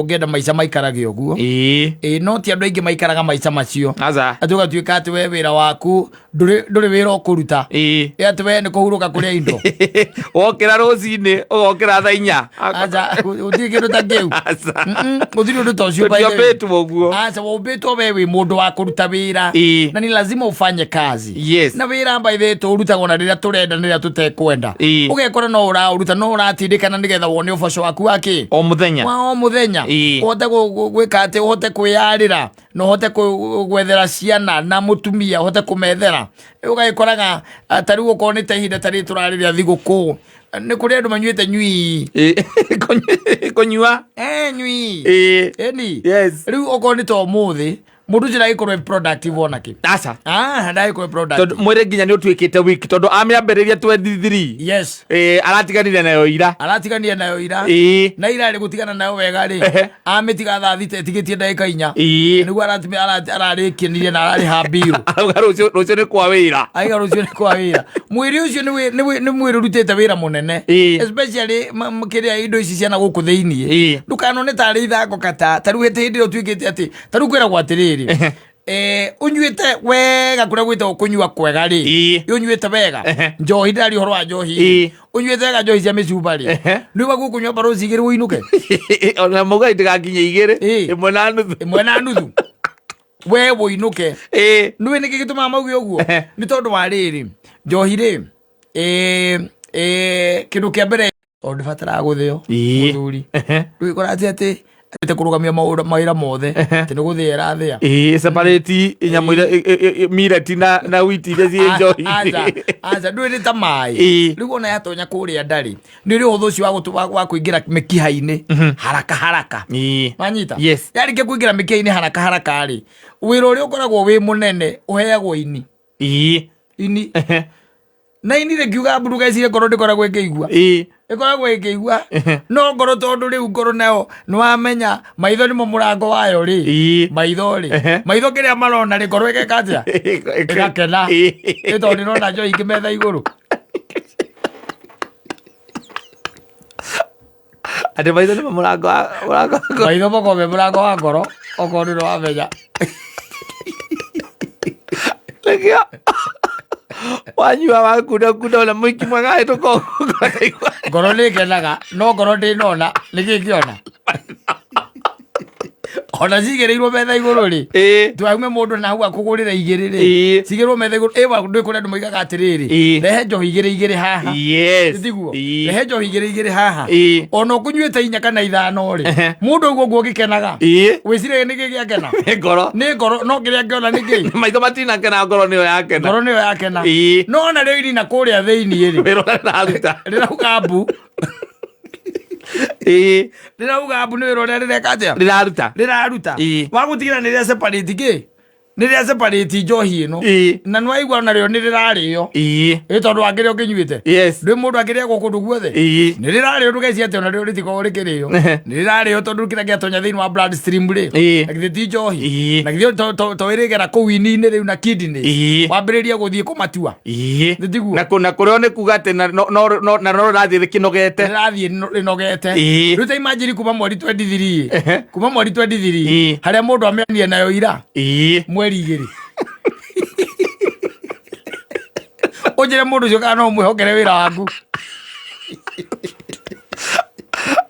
Ũngĩenda maica maikarage ũguo. Ĩĩ, no ti andũ aingĩ maikaraga maica macio. Aca. Atĩ ũgatuĩka atĩ we wĩra waku ndũrĩ wĩra ũkũruta. Ĩ atĩ we nĩ kũhurũka kũrĩa indo. Wokĩra rũcinĩ ũgokĩra thaa 4. Aca, gũtirĩ kĩndũ ta kĩu. Aca. Gũtirĩ ũndũ ta ũcio, by the way. Tũtiombĩtwo ũguo. Aca, wombĩtwo we wĩ mũndũ wa kũruta wĩra. Na ni lazima ufanye kazi. Na wĩra, by the way, tũũrutagwo na rĩrĩa tũrenda na rĩrĩa tũtekwenda. Ũgekora no ũraũruta, no ũratindĩkana nĩgetha wone ũboco waku wa kĩ? O mũthenya. Wa o mũthenya. Ũhote gwĩka atĩ ũhote kwĩyarĩra na ũhote gwethera ciana na mũtumia, ũhote kũmethera. Ũgagĩkoraga ta rĩu okorwo nĩ ta ihinda ta rĩrĩ tũrarĩrĩa thigũkũ, nĩ kũrĩ andũ manyuĩte nyui. Kũnyua. Nyui. Ĩni. Rĩu okorwo nĩ ta ũmũthĩ, mũndũ ũcio ndagĩkorwo e productive ona kĩ. Aca. Ah, ndagĩkorwo e productive. Tondũ mwĩrĩ nginya nĩ ũtuĩkĩte weak, tondũ amĩambĩrĩria 23. Aratiganire nayo ira. Aratiganire nayo ira. Na ira rĩ, gũtigana nayo wega rĩ, amĩtiga thaa 6 ĩtigĩtie ndagĩka 4. Nĩguo ararĩkinirie na ararĩha mbiru. Arauga rũciũ nĩ kwa wĩra. Aiga rũciũ nĩ kwa wĩra. Mwĩrĩ ũcio nĩ mwĩrĩ ũrutĩte wĩra mũnene. Especially kĩrĩa indo ici ciana gũkũ thĩiniĩ. Ndũkanone tarĩ ithako kata ta rĩu hĩndĩ ĩrĩa ũtuĩkĩte atĩ ta rĩu kwĩragwo atĩrĩrĩ, ũnyuĩte wega, kũrĩa gwĩtagwo kũnyua kwega rĩ, ũnyuĩte wega njohi, ndĩraria ũhoro wa njohi, ũnyuĩte wega njohi cia mĩcuba rĩ, nĩ waguo kũnyua baroci 2 ũinũke. Ona mauga itigakinye 2. 1.5. 1.5 we ũinũke. Nĩũĩ nĩkĩ gĩtũmaga mauge ũguo? Nĩ tondũ wa rĩrĩ, njohi rĩ, kĩndũ kĩa mbere, tondũ ndĩbataraga gũthĩo, mũthuri. Ndũgĩkora atĩ atĩ kũrũgamia maũndũ mawĩra mothe, atĩ nĩ gũthĩa ĩrathĩa. Separate nyamũ iria millet na wheat iria ciĩ njohi. Aca, aca, ndũĩ nĩ ta maĩ. Rĩu ona yatonya kũrĩa ndarĩ, nĩ ũrĩ ũhũthũ ũcio wa kũingĩra mĩkiha-inĩ haraka haraka. Wanyita? Yes. Yarĩkia kũingĩra mĩkiha-inĩ haraka haraka rĩ, wĩra ũrĩa ũkoragwo wĩ mũnene ũheagwo ini. Ini. Na ini rĩkiuga mbu, ndũgecirie ngoro ndĩkoragwo ĩkĩigua. Ĩkoragwo ĩkĩigua, no ngoro, tondũ rĩu ngoro nayo nĩwamenya maitho nĩmo mũrango wayo rĩ. Maitho rĩ, maitho kĩrĩa marona rĩ, ngoro ĩgeka atĩa? Ĩgakena. Ĩ tondũ ndĩrona njohi ingĩ metha igũrũ. Atĩ maitho nĩmo mũrango wa ngoro. Maitho makoragwo me mũrango wa ngoro, okorwo nĩ wamenya. Nĩkĩo wanyua wakunda kunda, ona mũiki mwega hĩtũka ũguo, ngoro ĩkaigua. Ngoro nĩ ĩkenaga, no ngoro ndĩnona nĩkĩ kĩona ona cigĩrĩirwo metha igũrũ rĩ. Twaume mũndũ na hau akũgũrĩra 2 rĩ, cigĩrwo metha igũrũ ĩwa ndwĩ kũrĩa andũ moigaga atĩrĩrĩ, rehe njohi 2 2 haha. Tiguo? Rehe njohi 2 2 haha. Ona ũkũnyuĩte 4 kana 5 rĩ, mũndũ ũguo ũguo ũgĩkenaga, wĩciragia nĩkĩ gĩakena? Nĩ ngoro. Nĩ ngoro, no kĩrĩa ngĩona nĩ kĩ? Maitho matinakena, ngoro nĩyo yakena. Ngoro nĩyo yakena. No ona rĩo irina kũrĩa thĩiniĩ rĩ, Wĩra ũrĩa rĩraruta. Rĩrauga mbu. Rĩrauga mbu nĩ wĩra ũrĩa rĩreka atĩa? Rĩraruta. Rĩraruta. Wagũtigĩra nĩ rĩa separate kĩ, nĩ rĩa separate njohi ĩno. Na nĩ waigua ona rĩo nĩ rĩrarĩo. Ĩ tondũ wangĩrĩa ũkĩnyuĩte. Ndwĩ mũndũ akĩrĩagwo kũndũ guothe. Nĩ rĩrarĩo, ndũgecirie atĩ ona rĩo rĩtikoragwo rĩkĩrĩo. Nĩ rĩrarĩo, tondũ kĩrĩa gĩatonya thĩinĩ wa blood stream rĩ, na githĩ ti njohi? Na githĩ to ĩrĩgera kũu ini-inĩ rĩu na kidney, wambĩrĩrie gũthiĩ kũmatua. Nĩ tiguo? Na kũrĩo nĩ kuga atĩ na no rĩrathiĩ rĩkĩnogete. Rĩrathiĩ rĩnogete. Rĩu ta imagine kuma mweri 23, kuma mweri 23, harĩa mũndũ amĩanie nayo ira, mweri 2, ũnjĩre mũndũ ũcio kana no ũmwĩhokere wĩra waku.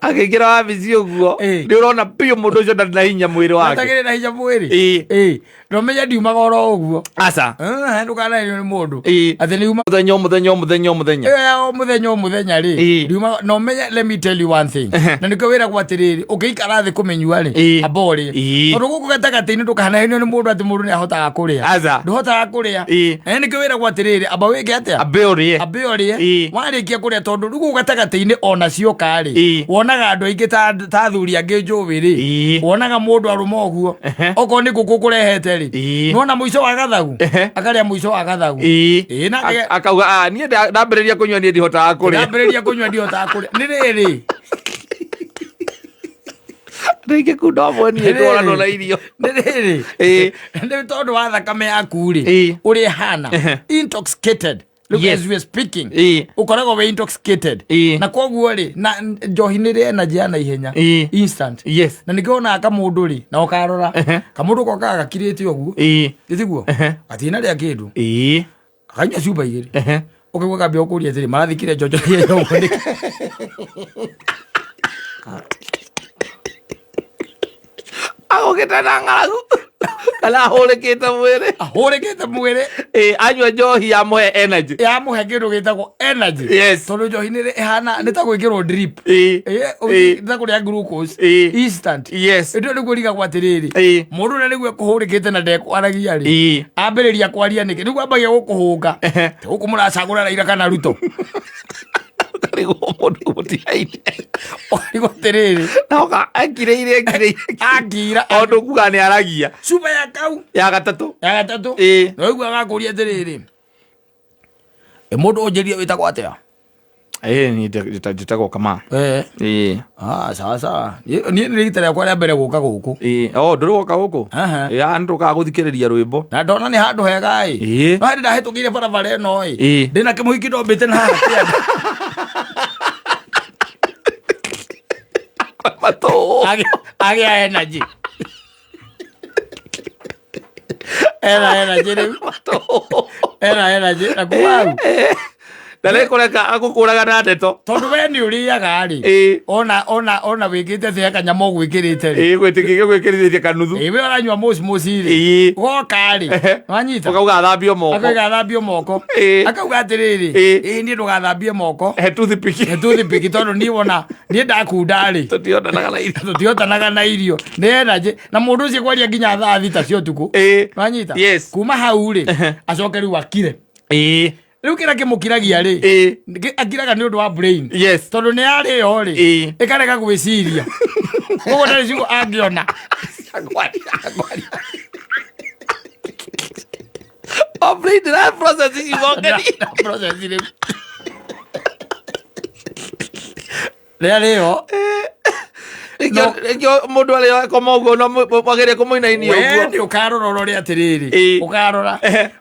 Akĩingĩra wabici ũguo, nĩ ũrona biũ mũndũ ũcio ndarĩ na hinya mwĩrĩ wake. Atagĩrĩ na hinya mwĩrĩ. Na ũmenye ndiumaga oro ũguo. Aca. Ndũkanagerio nĩ mũndũ atĩ nĩ uma Mũthenya o mũthenya o mũthenya o mũthenya. Ĩyo ya o mũthenya o mũthenya rĩ, ndiumaga. Na ũmenye, let me tell you one thing, na nĩkĩo wĩragwo atĩrĩrĩ, ũngĩikara thĩ kũmĩnyua rĩ, amba ũrĩe, tondũ gũkũ gatagatĩ-inĩ ndũkanahenio nĩ mũndũ atĩ mũndũ nĩ ahotaga kũrĩa. Aca. Ndũhotaga kũrĩa. Na nĩkĩo wĩragwo atĩrĩrĩ, amba wĩke atĩa? Ambe ũrĩe. Ambe ũrĩe. Warĩkia kũrĩa, tondũ rĩu gũkũ gatagatĩ-inĩ ona cioka rĩ, wonaga andũ aingĩ ta athuri angĩ njũĩ rĩ, wonaga mũndũ arũma ũguo, okorwo nĩ ngũkũ kũrehete rĩ, nĩwona mũico wa gathagu, akarĩa mũico wa gathagu. Ĩĩ, na Akauga, "Ah, niĩ ndambĩrĩria kũnyua niĩ ndihotaga kũrĩa." Ndambĩrĩria kũnyua ndihotaga kũrĩa, nĩ rĩrĩ. Rĩngĩ kunda ũmwe niĩ ndwaranwo na irio. Nĩ rĩrĩ, nĩ tondũ wa thakame yaku rĩ, ũrĩa ĩhana intoxicated. Rĩu Yes. as we are speaking Ĩĩ. ũkoragwo wĩ intoxicated Ĩĩ. Na koguo rĩ, na njohi nĩ rĩ energy ya naihenya. Ĩĩ. Instant. Yes. Na nĩkĩo wonaga kamũndũ rĩ, na ũkarora kamũndũ kokaga gakirĩte ũguo. Gĩtiguo gatinarĩa kĩndũ. Akanyua cuba igĩrĩ. Ũkaigua kambia gũkũria atĩrĩ, marathikire njonjo ihenya ũguo nĩkĩ? Agũkĩte na ng'aragu kana ahũrĩkĩte mwĩrĩ. Ahũrĩkĩte mwĩrĩ. Ĩĩ, anyua njohi yamũhe energy. Yamũhe kĩndũ gĩtagwo energy. Yes. Tondũ njohi nĩ ĩhana nĩ ta gwĩkĩrwo drip. Ĩĩ. Nĩ ta kũrĩa glucose. Instant. Yes. Ĩndĩ nĩguo rigagwo atĩrĩrĩ, mũndũ ũrĩa nĩguo ekũhũrĩkĩte na ndekwaragia rĩ, ambĩrĩria kwaria nĩkĩ? Nĩguo ambagia gũkũhũnga. Gũkũ mũracagũra Raila kana Ruto. Ũkarigwo mũndũ mũtigaine. Ũkarigwo atĩrĩrĩ. Na akirĩire akirĩire. Akira. O ndũkuga nĩ aragia. Cuba ya kau. Ya gatatũ. Ya gatatũ. Ĩĩ. Na ũigua agakũria atĩrĩrĩ. Ĩ mũndũ ũnjĩrie wĩtagwo atĩa? Ĩĩ niĩ njĩtagwo Kamau. Eh. Ĩĩ. Ah, sawa sawa. Niĩ nĩ rita rĩakwa rĩa mbere gũka gũkũ. Ĩĩ. Oh, ndũrĩ woka gũkũ? Aha. Ĩĩ, haha nĩtũkaga gũthikĩrĩria rwĩmbo. Na ndona nĩ handũ hega ĩ. Ĩĩ. No hĩndĩ ndahĩtũkĩire barabara ĩno ĩ. Ĩĩ. Ndĩna kĩmũhiki ndombĩte na haha kĩanda. Matũ. Agĩa energy. Ena energy rĩu. Ena energy na kuma hau. Na nĩ kũreka agũkũraga na ndeto. Tondũ we nĩ ũrĩaga rĩ. Ĩĩ. Ona wĩkĩte atĩa kanyama ũgwĩkĩrĩte rĩ. Ĩĩ gwĩtĩkĩria gwĩkĩrithĩtie kanuthu. Ĩĩ we ũranyua moci rĩ. Ĩĩ. Goka rĩ. Wanyita. Ũkauga athambio moko. Akauga athambio moko. Ĩĩ. Akauga atĩrĩrĩ. Ĩĩ. Ĩĩ niĩ ndũgathambie moko. He toothpick. He toothpick tondũ niĩ wona niĩ ndakunda rĩ. Tũtionanaga na irio. Tũtiotanaga na irio. Nĩ energy na mũndũ ũcio kwaria nginya thaa 6 cia ũtukũ. Ĩĩ. Wanyita. Yes. Kuma hau rĩ acoke rĩu akire. Ĩĩ. Rĩu kĩrĩa kĩmũkiragia rĩ. Ĩĩ. Akiraga nĩ ũndũ wa brain. Yes. Tondũ nĩ yarĩo rĩ. Ĩĩ. Ĩkarega gwĩciria. Koguo ndarĩ ciugo angĩona. Ngwaria. O brain ndĩra process ciugo ngeni. Process rĩu. Rĩarĩo. Nĩkĩo mũndũ arĩa akoma ũguo no wagĩrĩire kũmũinainia We ũguo. nĩ ũkarora ũrore atĩrĩrĩ. Ĩĩ. Ũkarora.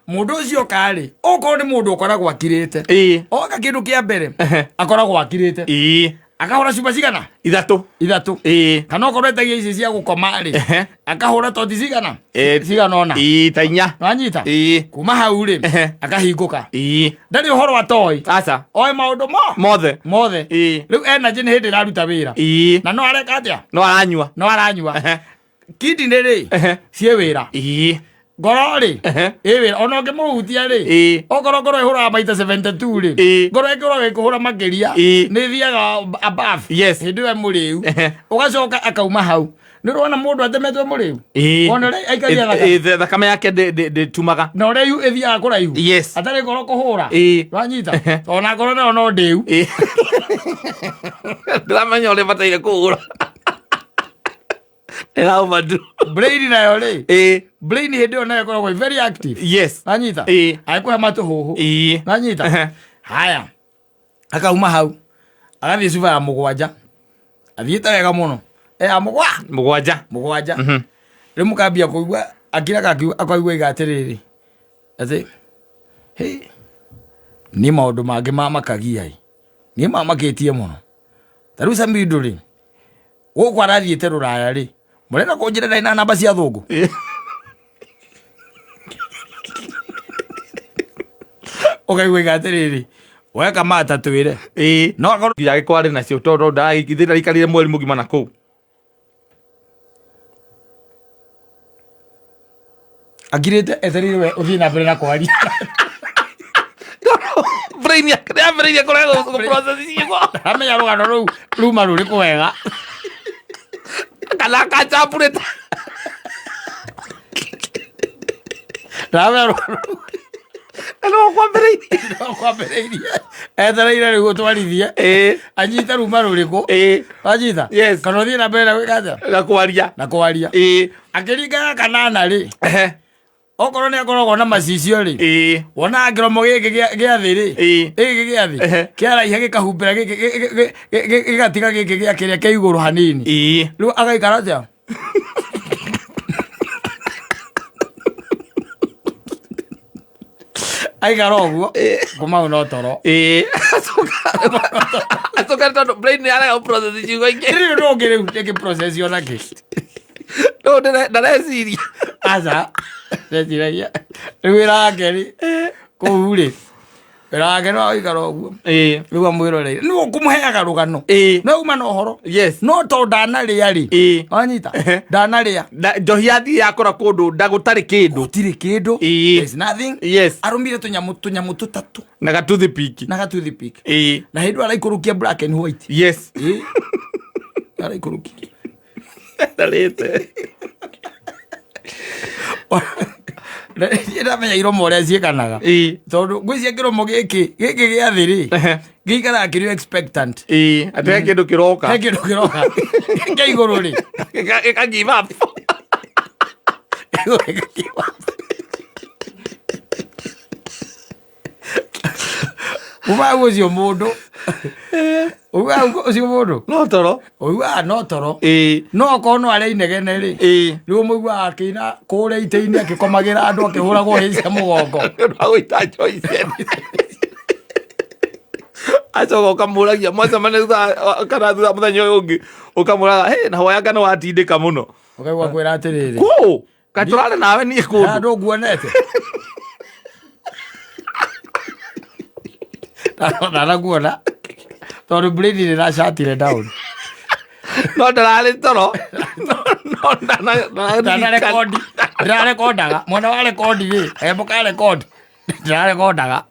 Mũndũ ũcio karĩ okorwo nĩ mũndũ ũkoragwo akirĩte. Ĩĩ. Oka kĩndũ kĩa mbere akoragwo akirĩte. Ĩĩ. Akahũra cuba cigana? Ithatũ. Ithatũ. Ĩĩ. Kana okorwo etagia ici cia gũkoma rĩ, akahũra toti cigana? Ĩĩ. Cigana ũna. Ĩĩ ta inya. Wanyita? Ĩĩ. Kuma hau rĩ, akahingũka. Ĩĩ. Ndarĩ ũhoro atoĩ. Aca. Oĩ maũndũ mo? Mothe. Mothe. Ĩĩ. Rĩu energy nĩ hĩndĩ ĩraruta wĩra. Ĩĩ. Na no areka atĩa? No aranyua. No aranyua. Kidney rĩ, ciĩ wĩra. Ĩĩ. Ngoro rĩ, ĩ wĩra. Ona ũngĩmũhutia rĩ, Ĩĩ. okorwo ngoro ĩhũraga maita 72 rĩ, Ĩĩ. ngoro ĩngĩkorwo ĩkũhũra makĩria, Ĩĩ. nĩ ĩthiaga above. Yes. Hĩndĩ ĩyo e mũrĩu. Ũgacoka akauma hau. Nĩ ũrona mũndũ atemetwo mũrĩu? Ĩĩ. Wona ũrĩa aikaria thakame? Ĩĩ, thakame yake ndĩtumaga. Na ũrĩa yu ĩthiaga kũraihu? Yes. Atarĩ ngoro kũhũra? Ĩĩ. Wanyita? Ona ngoro nayo no ndĩu. Ĩĩ. Ndĩramenya ũrĩa bataire kũhũra. Ndĩrauma ndu. Brain nayo rĩ, Ĩĩ. brain hĩndĩ ĩyo nayo ĩkoragwo ĩ very active. Yes. Wanyita? Ĩĩ. Agĩkũhe matũhũhũ. Ĩĩ. Wanyita? Haya. Akauma hau. Agathiĩ cuba ya mũgwanja. Athiĩte wega mũno. Ya Mũgwanja. Mũgwanja. Rĩu mũkambia kũigua akiraga akaigua iga atĩrĩrĩ. Atĩ hĩ niĩ maũndũ mangĩ mamakagia ĩ. Niĩ mamakĩtie mũno. Ta rĩu Samido rĩ, gũkũ arathiĩte rũraya rĩ, mũrenda kũnjĩra ndarĩ na namba cia thũngũ? Ũkaigua iga atĩrĩrĩ, weka mata twĩre. Ĩĩ. No akorwo Nginya angĩkorwo arĩ nacio tondũ ndaikarire mweri mũgima na kũu. Akirĩte etereire we ũthiĩ na mbere na kwaria. Brain yake nĩyambĩrĩirie kũrega gũ process ciugo. Amenya rũgano rũu ruma rũrĩkũ wega. Kana akachapurĩta. Ndamenya rũgano rũu. Na no kwambĩrĩirie. No kwambĩrĩirie. Etereire rĩu ũtwarithie. Ĩĩ. Anyite ruma rũrĩkũ. Ĩĩ. Wanyita? Yes. Kana ũthiĩ na mbere na gwĩka atĩa? Na kwaria. Na kwaria. Ĩĩ. Akĩringa ya kanana rĩ. Okorwo nĩ akoragwo na macicio rĩ. Ĩĩ. Wonaga kĩromo gĩkĩ gĩa thĩ rĩ. Ĩĩ. Gĩkĩ gĩa thĩ. Kĩaraiha gĩkahumbĩra gĩkĩ gĩgatiga gĩkĩ gĩa kĩrĩa kĩa igũrũ hanini. Ĩĩ. Rĩu agaikara atĩa? Aikara ũguo kuma hau no toro. Ĩĩ. Acoka tondũ brain nĩ yarega process ciugo ingĩ. Rĩu ndũngĩ rĩu ĩngĩ process ona kĩ. No ndareciria. Aca. Ndeciragia. Rĩu wĩra wake rĩ kũu rĩ wĩra wake no aikara ũguo. Ĩĩ. Rĩu amwĩroreire. Nĩ ũkũmũheaga rũgano. Ĩĩ. No uma na ũhoro. Yes. No to ndanarĩa rĩ. Ĩĩ. Wanyita? Ndanarĩa. Njohi yathiĩ yakora kũndũ nda gũtarĩ kĩndũ. Gũtirĩ kĩndũ. Ĩĩ. There's nothing. Yes. Arũmire tũnyamũ tũnyamũ tũtatũ Na gatoothpick. na gatoothpick. Ĩĩ. Na hĩndĩ ĩyo araikũrũkia black and white. Yes. Ĩĩ. Araikũrũkia. Ndarĩte. Niĩ ndamenya iromo ũrĩa ciĩkanaga. Ĩĩ. Tondũ ngwĩciria kĩromo gĩkĩ gĩkĩ gĩa thĩ rĩ gĩikaraga kĩrĩ expectant. Ĩĩ. Atĩ he kĩndũ kĩroka. He kĩndũ kĩroka. Kĩa igũrũ rĩ. Gĩka give up. Uma hau ũcio mũndũ. Uma hau ũcio mũndũ. No toro. Ũiguaga no toro. Ĩĩ. No okorwo no arĩa inegene rĩ. Ĩĩ. Rĩu ũmũiguaga akĩina kũrĩa itĩ-inĩ akĩkomagĩra andũ akĩhũragwo hĩ cia mũgongo. Nĩ ũndũ wa gũita njohi ciene. Acoka ũkamũragia mwacemania thutha kana thutha mũthenya ũyũ ũngĩ ũkamũraga hey, na hoya kana watindĩka mũno. Ũkaigua kwĩra atĩrĩrĩ. Kũ? Kaĩ tũrarĩ nawe niĩ kũndũ. Andũ nguonete. Ndanakuona. Tondũ brain nĩ ĩracatire down. No ndararĩ toro. No ndana Ndanarekondi. Ndĩrarekondaga. Mwena wa rekondi rĩ, kanyamũ ka rekondi. Ndĩrarekondaga.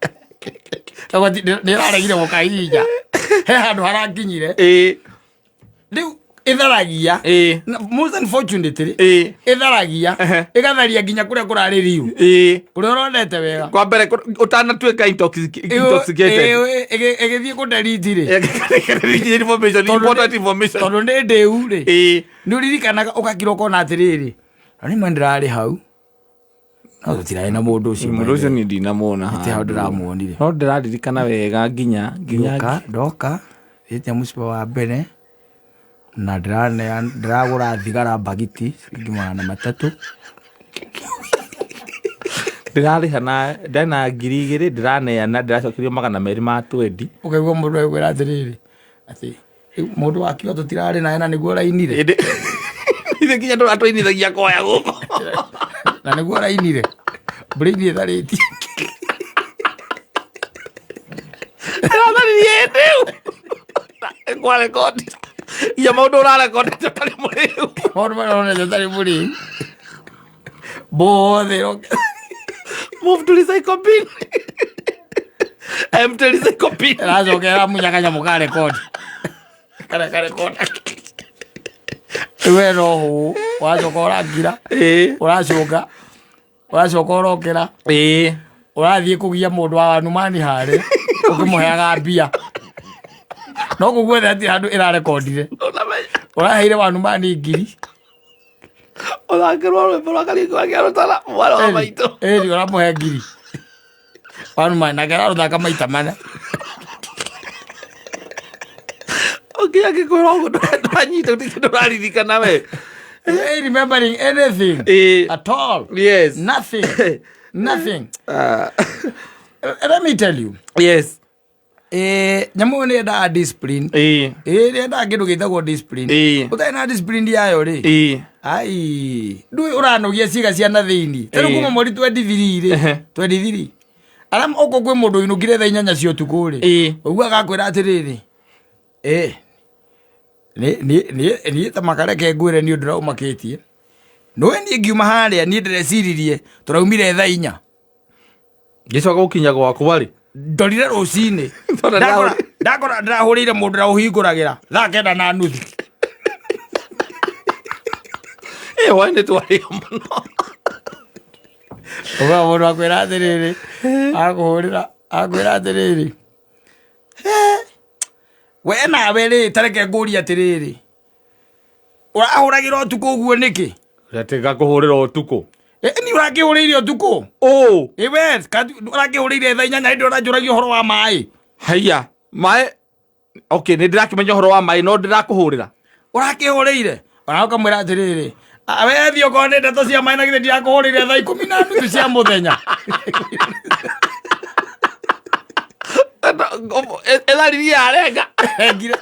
Nĩ ĩraregire gũkahihinya. He handũ harakinyire. Ĩĩ. Rĩu ĩtharagia. Ĩĩ. Most unfortunately, Ĩĩ. ĩtharagia, ĩgatharia nginya kũrĩa kũrarĩ riu. Ĩĩ. Kũrĩa ũronete wega. Kwa mbere ũtanatuĩka intoxicated. Ĩgĩthiĩ kũnderiti rĩ. Information, important information. Tondũ nĩ ndĩu rĩ. Ĩĩ. Nĩ ũririkanaga ũgakira ũkona atĩrĩrĩ, na nĩ ma ndĩrarĩ hau. No tũtirarĩ na mũndũ ũcio. Mũndũ ũcio niĩ ndinamuona Ti hau ndĩramuonire. No ndĩraririkana wega nginya nginya Ndoka, ndoka, thiĩte mũciba wa mbere na ndĩragũra thigara mbagiti ciringi 300. Ndĩrarĩha na ndena 2000 ndĩraneana ndĩracokerio 220. Ũkaigua mũndũ agĩkwĩra atĩrĩrĩ, atĩ rĩu mũndũ wakiuga tũtirarĩ naye na nĩguo ũrainire. Ĩndĩ ithuĩ nginya ndũratũinithagia kwaya gũkũ. Na nĩguo ũrainire. Brain ĩtharĩtie. Ndĩratharirie hĩndĩ ĩyo. Kwa rekondi. Inya maũndũ ũrarekondete ũtarĩ mũrĩu. Maũndũ marĩa ũronete ũtarĩ mũrĩu. Bothe. Move to recycle bin. Empty recycle bin. Ĩracoka ĩramunya kanyamũ ka rekondi. Karĩa karekonda. Rĩu we no hũ, ũracoka ũrakira, Ĩĩ. ũracoka, ũracoka ũrokĩra, Ĩĩ. ũrathiĩ kũgia mũndũ wa wanumani harĩa, ũkĩmũheaga mbia. No kũu guothe hatirĩ handũ ĩrarekondire. Ũnamenya. Ũraheire wanumani ngiri. Ũthakĩrwo rwĩmbo rwa Kariũki wa Kĩarũtara, mwarĩ wa maitũ. Ĩni ũramũhe ngiri. Wanumani nake ararũthaka maita mana. Ũkinya ngĩkwĩra ũguo ndwanyita gũtirĩ kĩndũ ũraririkana we. Ain't remembering anything Ĩĩ. at all. Yes. Nothing. Nothing. Let me tell you. Yes. Nyamũ ĩyo nĩ yendaga discipline. Ĩĩ. Ĩĩ nĩ yendaga kĩndũ gĩtagwo discipline. Ĩĩ. Ũtarĩ na discipline yayo rĩ. Ĩĩ. Ai, ndũĩ ũranogia ciĩga cia na thĩinĩ. Ta rĩu Ĩĩ. kuma mweri 23 rĩ. 23. Arĩa okorwo kwĩ mũndũ ũinũkire thaa 8 cia ũtukũ rĩ. Ĩĩ. Ũiguaga akwĩra atĩrĩrĩ. Ĩĩ. Niĩ ta makareke ngwĩre nĩ ũndũ ũrĩa ũmakĩtie. Nĩũĩ niĩ ngiuma harĩa niĩ ndĩreciririe tũraumire thaa 4. Ngĩcoka gũkinya gwakwa rĩ. Ndorire rũcinĩ. Ndona Ndakora ndĩrahũrĩire mũndũ ũrĩa ũhingũragĩra thaa 9:30. Ĩĩ hwaĩ-inĩ twarĩa mũno. Ũguo mũndũ akwĩra atĩrĩrĩ, akũhũrĩra, akwĩra atĩrĩrĩ. We nawe rĩ, ta reke ngũrie atĩrĩrĩ. Ũrahũragĩra ũtukũ ũguo nĩkĩ? Ũratiga kũhũrĩra ũtukũ. Ni ũrakĩhũrĩire ũtukũ? Ũ. Ĩ we, ũrakĩhũrĩire thaa 8 hĩndĩ ũranjũragia ũhoro wa maĩ. Haiya, maĩ. Okay, nĩ ndĩrakĩmenya ũhoro wa maĩ, no ndĩrakũhũrĩra. Ũrakĩhũrĩire? Ona ũkamwĩra atĩrĩrĩ, we thiĩ okorwo nĩ ndeto cia maĩ na githĩ ndirakũhũrĩire thaa 10:30 cia mũthenya. Ĩtharirie yarenga. Rengire.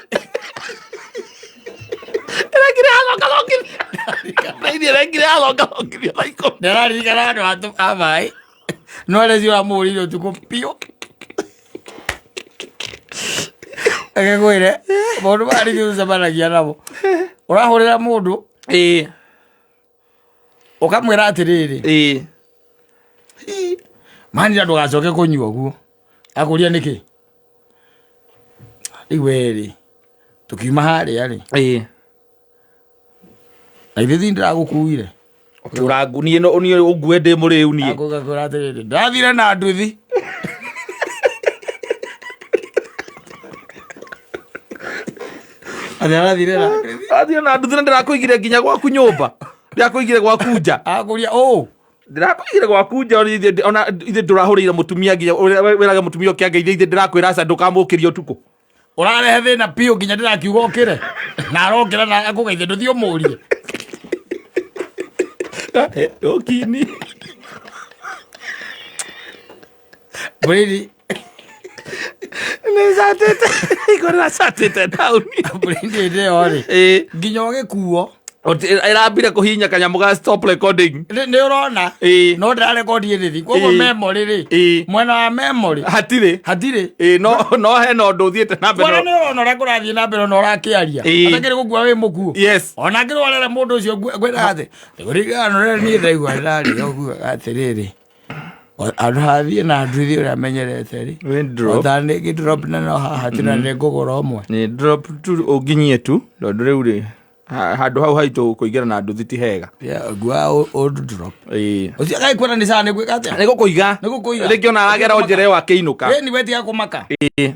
Ĩrengire yathongathongithia. Brain ĩrengire yathongathongithia thaa 10. Ndĩraririkana andũ a maĩ no arĩa cio ũramũhũrĩire ũtukũ biũ reke ngwĩre maũndũ maya ningĩ tũcemanagia namo ũrahũrĩra mũndũ Ĩĩ. ũkamwĩra atĩrĩrĩ Ĩĩ. manira ndũgacoke kũnyua ũguo akũria nĩkĩ rĩu werĩ tũkiuma harĩa rĩ Ĩĩ. na ithuĩ thi ndĩragũkuire Ũrangu niĩ no niĩ ũngue ndĩ mũrĩu niĩ. akũgakwĩra atĩrĩrĩ ndathire na nduthi atĩ arathire na nduthi Athiĩ na nduthi na ndĩrakũigire nginya gwaku nyũmba. Ndĩrakũigire gwaku nja. akũria ũ Ndĩrakũigire gwaku nja ona ithuĩ ona ithuĩ ndũrahũrĩire mũtumia nginya wĩrage mũtumia ũkĩange ithuĩ ithuĩ ndĩrakwĩra aca ndũkamũkĩrie ũtukũ. Ũrarehe thĩna biũ nginya ndĩrakiuga ũkĩre na arokĩra na akũgeithia ndũthiĩ ũmũrie. Ũkini. Bũrĩri. Nĩcatĩte. Igũrũ rĩracatĩte down. Bũrĩri hĩndĩ ĩyo rĩ Ĩĩ. nginya ũgĩkuo. Ĩrambire kũhihinya kanyamũ ga stop recording. Nĩ ũrona Ĩĩ. no ndĩrarekondi ĩrĩthi koguo Ĩĩ. memory rĩ Ĩĩ. mwena wa memory Hatirĩ. hatirĩ. Ĩĩ no no hena ũndũ ũthiĩte na mbere. Kuona nĩ ũrona ũrĩa kũrathiĩ na mbere na ũrakĩaria Ĩĩ. atakĩrĩ gũkua wĩ mũkuo. Yes. Ona ngĩrwarere mũndũ ũcio ngwĩraga atĩ kũringana na ũrĩa niĩ ndaigua ndarĩ ũguo atĩrĩrĩ andũ hathiĩ na nduthi ũrĩa menyerete rĩ Nĩ drop. ota nĩ ngĩ-drop na no haha tĩna nĩ ngũgũra ũmwe. Nĩ drop tu ũnginyie tu tondũ rĩu rĩ handũ hau haitũ kũingĩra na nduthi ti hega. Yeah, ngua old drop. Ĩĩ. Ũcio agagĩkwĩra nĩ sawa nĩ gwĩka atĩa? Nĩ gũkũiga. Nĩ gũkũiga. Rĩngĩ ona aragera o njĩra ĩyo akĩinũka. Ĩni we tiga kũmaka. Ĩĩ.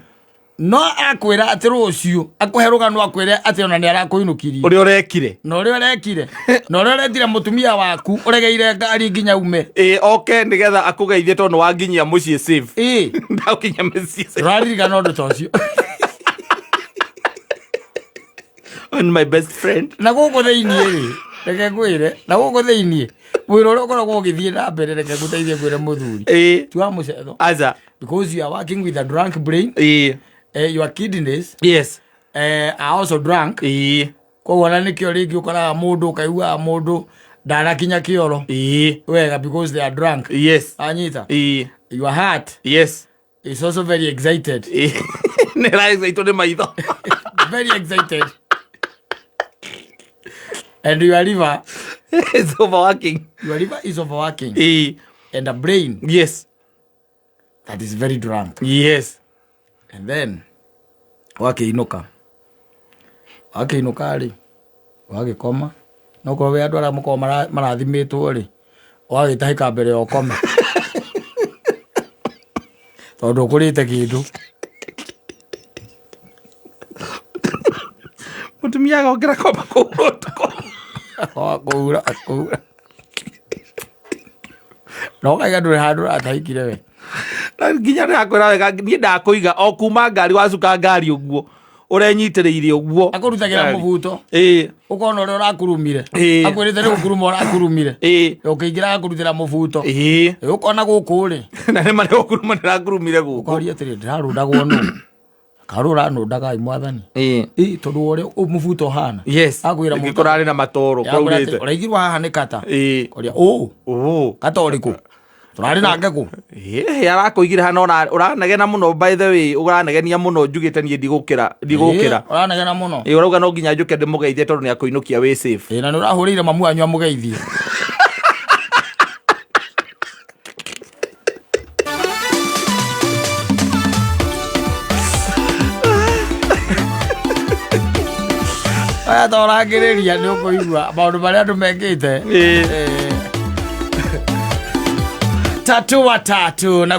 No akwĩra atĩ rũciũ akũhe rũgano akwĩre atĩ ona nĩ arakũinũkirie. Ũrĩa ũrekire. Na ũrĩa ũrekire. Na ũrĩa ũretire mũtumia waku ũregeire ngari nginya ume. Ĩĩ oke nĩgetha akũgeithie tondũ nĩ wanginyia mũciĩ safe. Ĩĩ. Ndagũkinyia mũciĩ safe. Ũraririkana ũndũ ta ũcio. And my best friend. Na gũkũ thĩiniĩ rĩ, reke ngwĩre, na gũkũ thĩiniĩ wĩra ũrĩa ũkoragwo ũgĩthiĩ na mbere reke ngũteithie ngwĩre mũthuri. Ĩĩ. Ti wa mũcetho. Aca. Because you are working with a drunk brain, Ĩĩ. your kidneys Yes. are also drunk. Ĩĩ. Koguo ona nĩkĩo rĩngĩ ũkoraga mũndũ ũkaiguaga mũndũ ndanakinya kĩoro Ĩĩ. wega because they are drunk. Yes. Anyita. Ĩĩ. Your heart Yes. is also very excited. Ĩĩ. Nĩ ĩraexcitwo nĩ maitho. Very excited. And your liver, It's overworking. your liver is overworking. Ĩĩ. And a brain Yes. that is very drunk. Yes. And then wakĩinũka wakĩinũka rĩ wagĩkoma no korwo wĩ andũ arĩa mũkorwo marathimĩtwo rĩ wagĩtahĩka mbere ya ũkome tondũ ũkũrĩte kĩndũ. Mũtumia agokĩra kwamba kũhura ũtukũ. Kũhura kũhura na ũkaiga ndũrĩ handũ ũratahĩkire we. Na nginya ndĩrakwĩra wega niĩ ndakũiga o kuma ngari wacuka ngari ũguo ũrenyitĩrĩire ũguo. Akũrutagĩra Ngari. mũbuto. Ĩĩ. Ũkona ũrĩa ũrakurumire. Ĩĩ. Akwĩrĩte nĩ gũkuruma ũrakurumire. Ĩĩ. Ũkĩingĩra agakũrutĩra mũbuto. Ĩĩ. Ĩ, ũkona gũkũ rĩ. Na nĩ ma nĩ gũkuruma ndĩrakurumire gũkũ. Ũkoria atĩrĩ ndĩrarũndagwo nũ. Karũ ũranũndaga ĩ mwathani. Ĩĩ. Ĩ tondũ wa ũrĩa mũbuto ũhana. Yes. Akwĩra mũndũ. Kũrarĩ na matoro Akwĩra atĩ, kũraurĩte. ũraigirwo haha nĩ kata. Ĩĩ. Koria ũ. Ũ. Kata ũrĩkũ? Tũrarĩ nake kũ? Ĩĩ arakũigire hana ona ũranegena mũno by the way ũranegenia mũno njugĩte niĩ ndigũkĩra ndigũkĩra. Ĩĩ, ũranegena mũno. Ĩĩ ũrauga no nginya njũke ndĩmũgeithie tondũ nĩ akũinũkia wĩ safe. Ĩĩ na nĩ ũrahũrĩire mamu wanyu amũgeithie. Aya ta ũrangĩrĩria nĩ ũkũigua maũndũ marĩa andũ mekĩte. Ĩĩ. Ĩĩ. Tatu wa tatu na